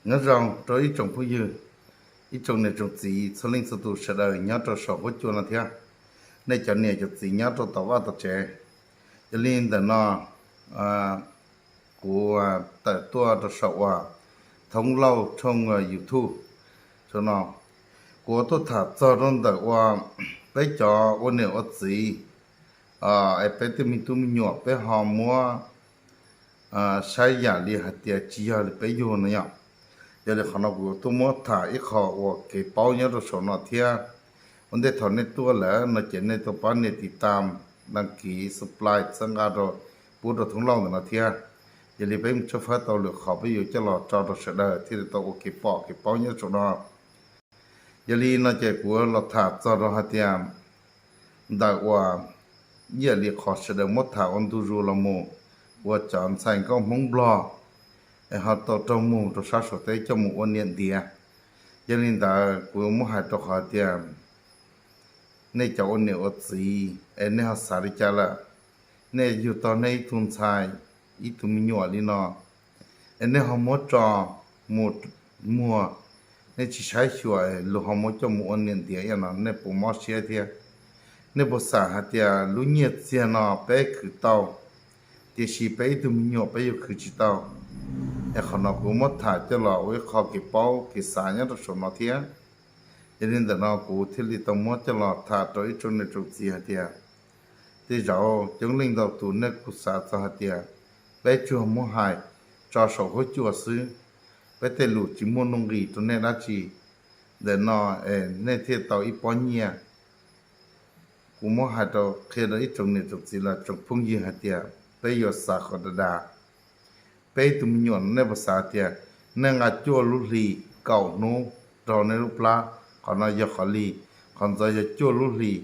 Nyob zoo rau ib tsoom phooj ywg, ib tsoom niam tsoom txiv txhua leej txhua tus sawv daws nyob rau saum huab cua no thiab, nej cov niam cov txiv nyob rau tom vaj tom tsev. Yog li ntawm no, kuv tawm tuaj rau saum uas Thoob Lauj tshooj YouTube no, kuv tuaj tham txog rau ntawm uas peb cov ua niam ua txiv, es peb tej me tub me nyuam peb ho muab saib yam li hais tias tsis yog li peb yug no yom. Yog li qhov no kuv tuaj muab tham ib qho uas kev paub nyob rau saum no thiab. Ua ntej thaum nej tuaj lawm no ces nej tuaj pab nias tiv tam, đăng ký, subscribe, txhawb nqa rau, pub rau Thoob Lauj ntawm no thiab. Yog li peb mus tshawb fawb tau lwm qhov peb yuav coj los tso rau sawv daws thiaj li tau ua kev pom kev paub nyob saum no. Yog li no ces kuv los tham txog rau hais tias ntawm uas ib yam li qhov sawv daws muab tham ua ntu zus los mus, uas cov ntxhais nkauj Hmoob Nplog es ho tau raug mus rau sab Suav teb coj mus ua niam ntiav. Yog li ntawd kuv muab hais rau qhov tias nej cov ua niam ua txiv es nej ho xav li cas lawm? Nej yug tau nej ib tug ntxhais, ib tug me nyuam li no, es nej ho muab tso mus muag, nej tsis saib xyuas luag ho muab coj mus ua niam ntiav ib yam no nej puas mob siab thiab? Nej puas xav hais tias lub nyiaj txiag no peb khwv tau, tiam sis peb ib tug me nyuam peb yuav khwv tsis tau? Es qhov no kuv muab tham coj los ua ib qho kev paub kev xav nyob rau saum no thiab. Yog li ntawm no kuv thiaj li tau muab coj los tham rau ib tsoom niam tsoom txiv hais tias, tej zaum coob leej ntau tus nej kuj xav txog hais tias peb tsuas muab hais tso saum huab cua xwb, peb tej lus tsis muaj nuj nqis rau nej dab tsi. Ntawm no es nej thiaj tau ib pob nyiaj. Kuv muab hais rau qhia rau ib tsoom niam tsoom txiv los tsoom phooj ywg hais tias peb yuav xav qhov dav dav. Peb tus me nyuam nej puas xav tias nej nqa cuaj lub hlis kaum hnub rau nej lub plab, qhov no yog qhov lig, qhov ntxov yog cuaj lub hlis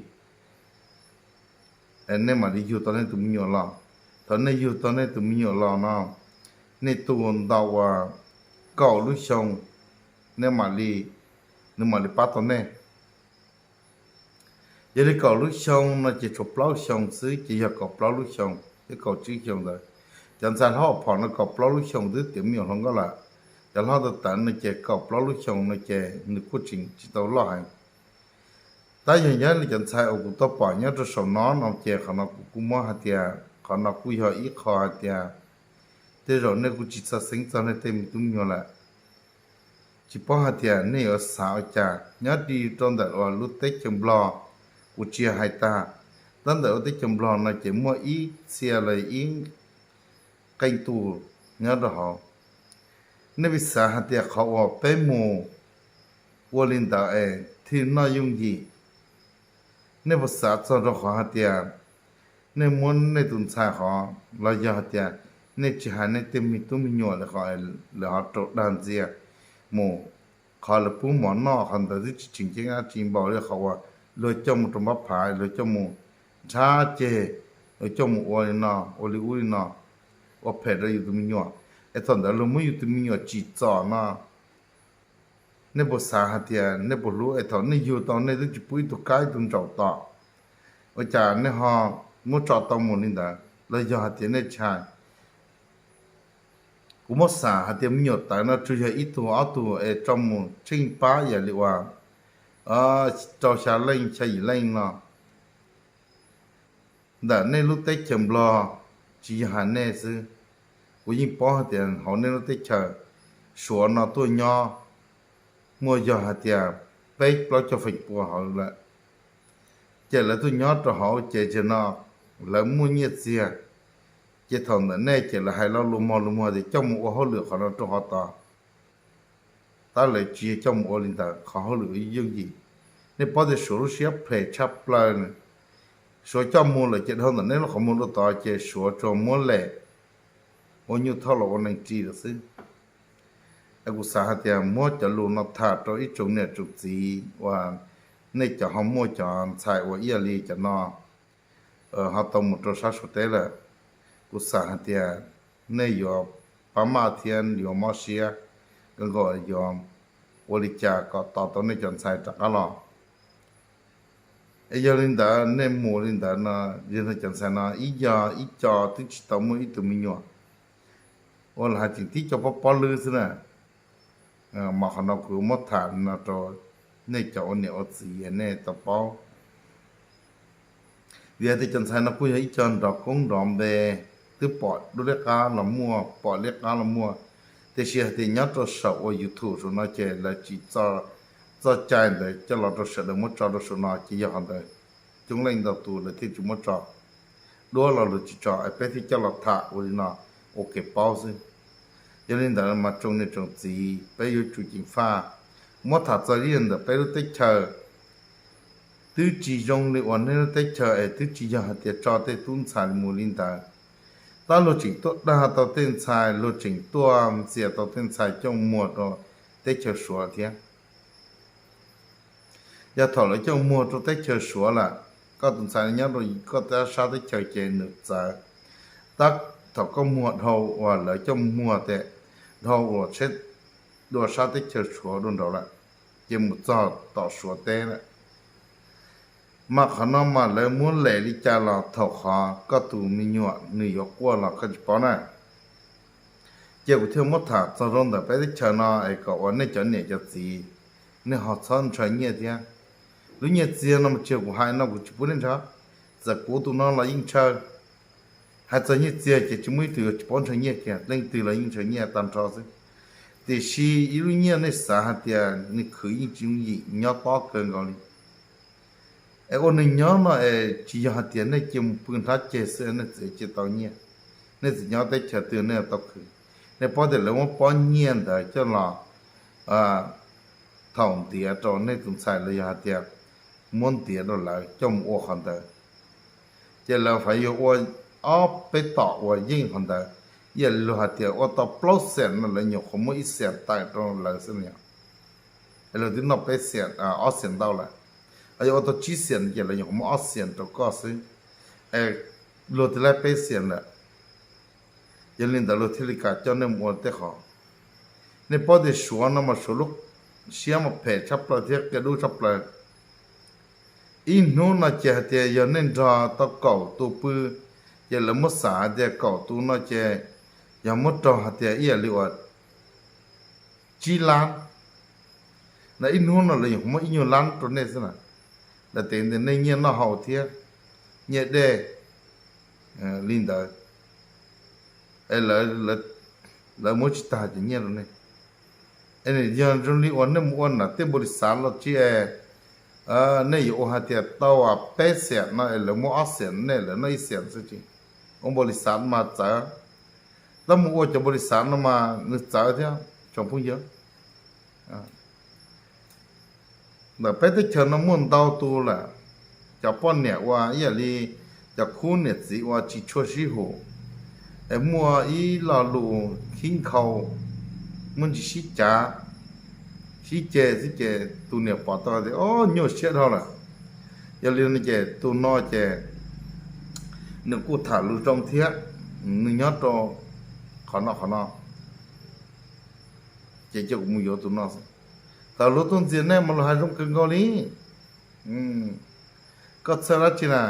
es nej mam li yug tau nej tus me nyuam los. Thaum nej yug tau nej tus me nyuam los no, nej tu ntau uas kaum lub xyoo, nej mam li, nws mam li pab tau nej. Yog li kaum lub xyoo no ces tshuav plaub xyoo xwb ces yog kaum plaub lub xyoo thiab kaum tsib xyoo ntawd. Cov ntxhais hlob phom no kaum plaub lub xyoo twb tiav me nyuam hluas nkauj lawm. Cov hlob tawv tawv no ces kaum plaub lub xyoo no ces nws kuj tseem tsis tau loj heev. Tab yog nyob li cov ntxhais uas kuv tau pom nyob rau saum no no ces qhov no kuv kuj muab hais tias qhov no kuj yog ib qho hais tias tej zaum nej kuj tsis txawj xeeb txog nej tej me tub me nyuam lawm. Tsis paub hais tias nej yuav xav ua cas nyob li rau ntawm uas lub teb chaws Nplog. Kuv tsis yog hais tag, tab ntawm lub teb chaws Nplog no ces muaj ib txhia los ib qee tus nyob rau hauv. Nej puas xav hais tias qhov uas peb mus ua li ntawd es thiaj noj yooj yim? Nej puas xav txog rau qhov hais tias nej muab nej tus ntxhais hov los yog hais tias nej tsis hais nej tej me tub me nyuam li qhov lawv ho rau dag ntxias mus, qhov lawv pub mov noj qhov ntawd twb tsis tseem ceeb dab tsi npaum li qhov uas luag coj mus rau npab phav, luag coj mus nrhab ceg, luag coj mus ua li no, ua li ub li no, ua phem rau yus tus me nyuam, es thaum ntawd luag muab yus tus me nyuam tsim txom no. Nej puas xav hais tias nej puas hlub es thaum nej yug tau nej twb tsis pub ib tug kab ib tug ntsaum tom, ua cas nej ho muab tso tau mus li ntawd los yog hais tias nej tsis hais? Kuv muab xav hais tias me nyuam tawv no tsuas yog ib tug ob tug es tso mus tsheej pab yam li uas rau xya leej xya yim leej no. Ntawm nej lub teb chaws Nplog, tsis yog hais nej xwb, kuv yeej paub hais tias hauv nej lub teb chaws Suav no tuaj nyob muaj yog hais tias peb plaub caug feem pua hauv lawm. Ces lawv tuaj nyob rau hauv ces tias no lawv muaj nyiaj txiag, ces thaum ntawm nej ces lawv hais lo lus mog lus muag tias coj mus ua hauj lwm qhov no rau qhov tod. Tab lawv tsis coj mus ua li ntawd, qhov hauj lwm yooj yim. Nej paub tias Suav lub siab phem tshaj plaws, Suav coj mus lawm ces dhau ntawm nej lub qhov muag rau tod ces Suav tsuas muab lem ua nyuj thauj los ua neeg ris lawm xwb. Kuv xav hais tias muab cov lus no tham rau ib tsoom niam tsoom txiv uas nej cov ho muaj cov ntxhais uas ib yam li cov no ho tau mus rau sab Suav teb lawm. Kuv xav hais tias nej yuav pab maj thiab yuav mob siab kawg nkaus, yuav ua li cas kom tos tau nej cov ntxhais rov qab los. Es yog li ntawd nej mus li ntawd no, yog cov ntxhais no ib yog ib co twb tsis tau muaj ib tug me nyuam, ua los hais tseem tib co pob pob lwb xwb na. Mas qhov no kuv muab tham no rau nej cov ua niam ua txiv nej tau paub. Vim tias cov ntxhais no kuj yog ib co nrov koob nrov npe, twb pom dub liab qab los muaj, pom liab qab los muaj, tiam sis hais tias nyob rau saum ua YouTube saum no ces lawv tsis txoj cai ntawd coj los rau sawv daws muab tso rau saum no ces yog qhov ntawd coob leej ntau tus lawv thiaj tsis muab tso, duab los luag tsis tso es peb thiaj coj los tham ua li no ua kev paub xwb. Yog li ntawd mas tsoom niam tsoom txiv peb yuav tsum ceev faj, muab tham txog li ntawm peb lub teb chaws twb tsis zoo li uas nej lub teb chaws es twb tsis yog hais tias tso tej tub ntxhais mus li ntawd. Tab luag tseem tuaj dag tau tej ntxhais, luag tseem tuaj ntxias tau tej ntxhais coj muag rau teb chaws Suav thiab. Yog thaum lawv coj muag rau teb chaws Suav lawm, koj tus ntxhais nyob rau koj sab teb chaws ces nws txawv. Tab thaum koj muag dhau uas lawv coj muag tes dhau uas tsheb dua sab teb chaws Suav dua nraud lawm, ces mus txog tom Suav teb lawm. Mas qhov no mas lawv muab lem li cas los thaum qhov koj tus me nyuam nws yuav quaj los koj tsis paub na. Ces kuv thiaj muab tham txog rau ntawm peb teb chaws no es kom uas nej cov niam cov txiv, nej ho txhob ntshaw nyiaj thiab. Lub nyiaj txiag no mas tsis yog kuv hais no kuv tsis pub nej ntshaw, txawm kuv tus no los yeej ntshaw. Hais txog nyiaj txiag ces tsis muaj ib tug yuav tsis paub ntshaw nyiaj kiag, leej twg los yeej ntshaw nyiaj tag nrho xwb. Tiam sis ib lub nyiaj nej xav hais tias nws khwv yeej tsis yooj yim, nyob tob kawg nkaus li. Es ua neeg nyob no es tsis yog hais tias nej cia mus pw hnab ceg xwb nej txawm cia tau nyiaj, nej txawm nyob teb chaws twg nej tau khwv. Nej paub tias lawv muab pob nyiaj ntawd coj los thaum ntiav rau nej tus ntxhais los yog hais tias muab ntiav rau lawv coj mus ua qhov ntawd, ces lawv feem yuav ua ob peb tom uas yeej qhov ntawd. Ib yam li luag hais tias ua tau plaub xees no lawv nyuam qhuav muab ib xees tawm rau lawv xwb no. Es luag twb noj peb xees, ob xees ntau lawm, ho yog ua tau tsib xees ces lawv nyuam qhuav muab ob xees rau koj xwb, es luag twb laib peb xees lawm. Yog li ntawd luag thiaj li kam coj nej mus ua tej qhov. Nej paub tias Suav no mas Suav lub siab mas phem tshaj plaws thiab qia dub tshaj plaws. Ib hnub no ces hais tias yog nej nrog tau kaum tus pw, ces lawv muab xam hais tias kaum tus no ces yog muab raug hais tias ib yam li uas tsib lab, na ib hnub no lawv yuav muab ib nyuag lab rau nej xwb na. Lawv tev ntawm nej nyiaj noj haus thiab nyiaj dej li ntawd, es lawv muab tsis tag cov nyiaj rau nej. Es nws yog zoo li uas nej mus ua nram tej npaum li xav los tsis es, nej yuav ua hais tias tau peb xees no es lawv muab ob xees nej lawv noj ib xees xwb ces ua npaum li xav mas txawv. Tab mus ua cov npaum li xav no mas nws txawv thiab tsoom phooj ywg. Ntawm peb teb chaws no muaj ntau tus lawm, cov poj niam uas ib yam li cov khub niam txiv uas tsis tshua sib hum, es muaj ib lo lus khib nkhaus, muaj ntsis sib cav, sib ceg xwb ces tus niam pom tau tias o nyuaj siab dhau lawm. Yog li no ces tus no ces nws kuj tham lus zoo thiab, nws nyob rau qhov no qhov no, ces cia kuv mus yuav tus no xwb. Thaum luag tuaj ntxias nej mas luag hais zoo kawg nkaus li. Koj txhawj dab tsi na?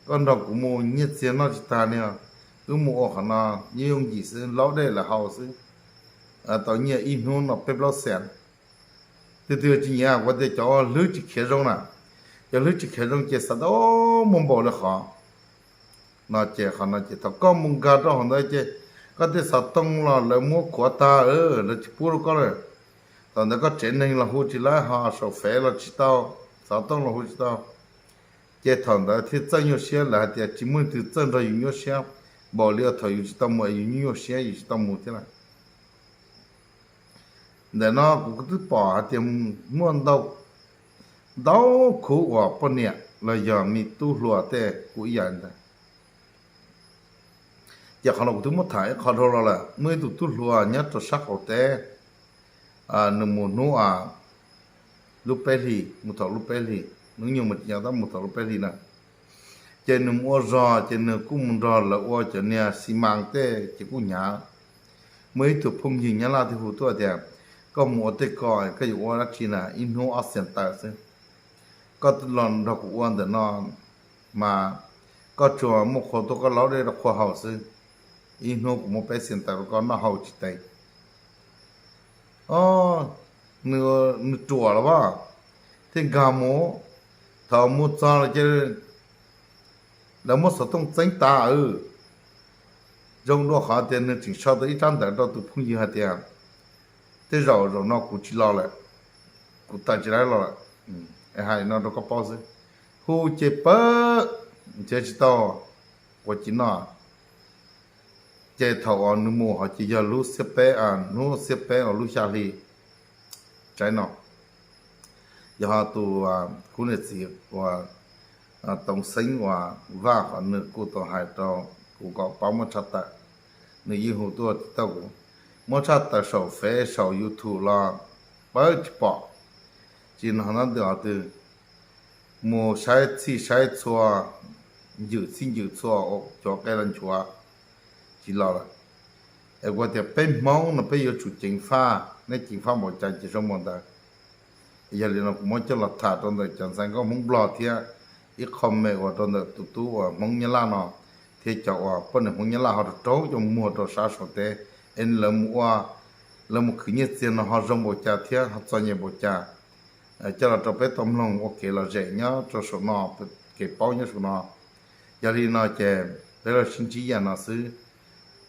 Koj nrog kuv mus nyiaj txiag noj tsis tag li os. Wb mus ua qhov no yooj yooj yim xwb, laub dej lawv haus xwb, tau nyiaj ib hnub no peb plaub xees. Twg twg tsis nyiam kuv tias cov hlwb tsis khiav zoo na, cov hlwb tsis khiav zoo ces xav tias muaj npaum li qhov no ces qhov no ces thaum koj mus nkag rau hauv ntawd ces koj tej xov tooj los lawv muab khuav tag, lawv tsis pub rau koj lawm. Thaum ntawd koj tsev neeg los hu tsis laib, ho saum fev los tsis tau, xov tooj los hu tsis tau. Ces thaum ntawd thiaj txawj nyuaj siab, lawv hais tias tsis muaj leej twg txawj nrog yus nyuaj siab npaum li thaum yus tsis tau mus es yus nyuaj nyuaj siab yus tsis tau mus thiab lawm. Ntawm no kuv twb pom hais tias muaj ntau, ntau khub uas poj niam los yog me tub hluas tej kuj ib yam li ntawd. Ces qhov no kuv twb muab tham ib qho dhau los lawm, muaj ib tug tub hluas nyob rau sab qaum teb, nws mus hnub lub peb hlis, mus thaum lub peb hlis, hnub nyoog mas tsis nyob tab mus thaum lub peb hlis na. Ces nws mus ua zog ces nws kuj mus nrog lawv ua cov niag xi mas tej ces kuj hnyav. Muaj ib tug phooj ywg Nyab Laj thiaj hu tuaj tias, koj mus ua tej ko koj yuav ua dab tsi na, ib hnub ob xees tawm xwb. Koj los nrog kuv ua ntawm no mas koj tsuas muaj qhua tuaj koj laub dej rau qhua haus xwb. Ib hnub kuv muab peb xees tawm rau koj noj haus tsis tes. o, nws, nws ruam los as, thiaj nkag mus. Thaum mus txog lawm ces lawv muab xov tooj txeeb tas. Zoo dua qhov tias nws tseem sau tau ib tsab ntawv rau tus phooj ywg hais tias, tej zaum zaum no kuv tsis los lawm, kuv tawm tsis tau los lawm, hais no rau koj paub xwb. Hu ces pawg nrhiav tsis tau, ua cas no. Ces thaum uas nws mus ho ces yog lub xiab peb, hnub xiab peb uas lub xya hli tsaib no. Yog tus, kuv niam txiv uas Toov Xeeb uas Vaj qhov nws kuj tau hais rau kuv kom pab muab tshaj tawm. Nws yeej hu tuaj tau kuv, muab tshaj tawm saum Fev saum YouTube los pawg tsis pom. Tsis no ntawd twg, mus saib txhij saib txhua, ncwm txhij ncwm txhua, cov qe los nchuav, tsis los lawm. Es kuv tias peb Hmoob no peb yuav tsum ceev faj, nej ceev faj npaum cas ces zoo npaum ntawd. Yog li no kuv muab coj los tham rau ntawm cov ntxhais nkauj Hmoob Nplog thiab ib qho me uas rau ntawm tus tub uas Hmoob Nyab Laj no, thiab cov uas poj niam Hmoob Nyab Laj ho rau raug coj muag rau sab Suav teb, es lawv mus ua, lawv mus khwv nyiaj txiag no ho zoo npaum cas thiab ho txom nyem npaum cas, coj los rau peb tau mloog ua kev lom zem nyob rau saum no, kev paub nyob saum no. Yog li no ces peb los sib ntsib yam no xwb,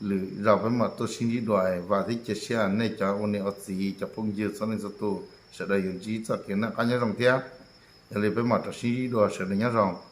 lwm zaus peb mam tuaj sib ntsib dua. Vam thiab cia siab nej cov ua niam ua txiv cov phooj ywg txhua leej txhua tus sawv daws yuav ntsib txoj kev noj qab nyob zoo thiab. Yog li peb mam rov sib ntsib dua, sawv daws nyob zoo.